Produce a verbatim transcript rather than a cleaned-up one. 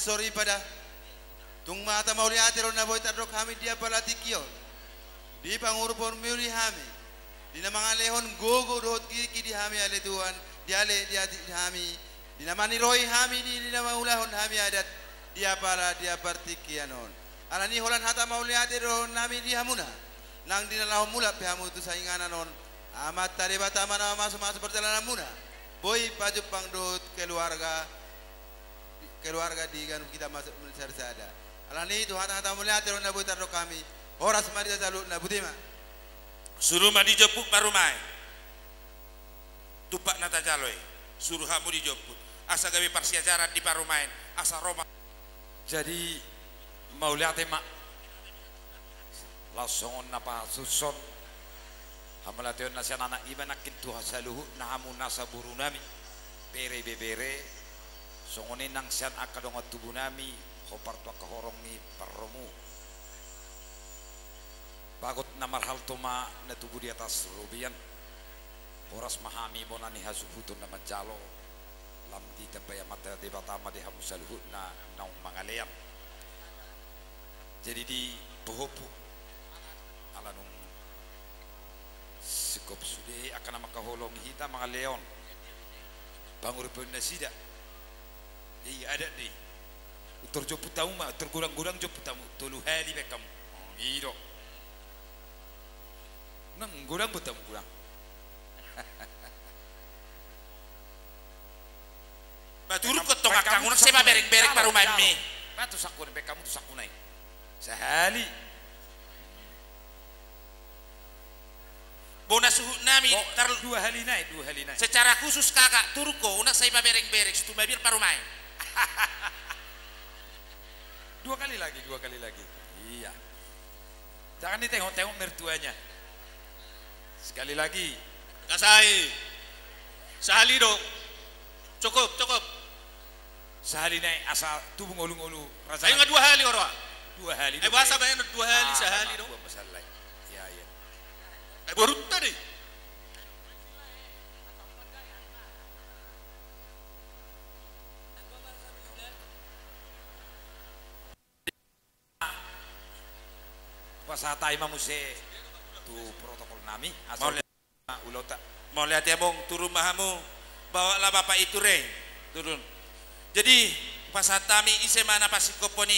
Soripada. Tung ma hata mauliate do na boi tardok hami di apala tingki on. Di panguruponmu di hami. Di na mangalehon gogo dohot gigi di hami ale Tuhan, di ale di atik di hami. Di na maniroi hami di, di na mangulahon hami adat di apala di apala tingki on. Alani holan hata mauliate do nami di hamuna. Nang di na laho mulak pe hamu tu sainganan on. Amanta Debata ma na mamasu-masu parjalananmuna. Boi pajumpang dohot keluarga keluarga di ganup hita masa sada-sada. Alani i tu hata-hata mauliate do na boi tardok hami. Horas ma di hita saluhutna, botima. Suru ma di jomput parumaen. Tumpak na tajalo i. Suru hamu di jomput. Asa gabe parsiajaran di parumaen. Asa ro ma. Jadi mauliate ma. Laos songon na pasuson. Hamauliateon na sian anak iba nangkin tu saluhutna hamu nasa boru nami, bere ibebere, songon i nang sian angka dongan tubu nami, hombar tu angka horong ni parromu. Bagot na marhalto ma na tubu di atas robean. Horas ma hami bona ni hasuhuton na manjalo. Lam ditambai Amanta Debata ma di hamu saluhutna naung mangalean. Jadi di pohopho ala nung singkop sude angka na mangkaholongi hita mangaleon. Panguripeon nasida. Jadi adat do i. Utor jomput hamu ma, utor godang-godang jomput hamu, tolu hali baen hamu. Oh, i do. Nang godang buat hamu godang. Ba turun ko tong angka unang sai pabereng-bereng parumaenmi. Ba tu sakuna baen hamu tu sakuna i. Sahali. Bona suhut nami. Dua hali nai, dua hali nai. Secara khusus kakak turun ko unang sai pabereng-bereng situ mabiar parumaen. Dua kali lagi, dua kali lagi. Iya. Jangan ditengok-tengok mertuanya. Sekali lagi. Kasai. Sahali do. Cukup, cukup. Sahali nai asa tubu ngolu-ngolu rasa. Ai nga dua hali oroa. Dua hali. Ai boasa baen dua hali sahali do. Iya, iya. Ai boru tadi. Pasahat hami ma muse tu protokol nami. Asa mauliate. Ulaonta. Mauliate among, turun ma hamu. Bawa lah bapak itu re. Turun. Jadi pasahat hami ise ma na pasingkophon i.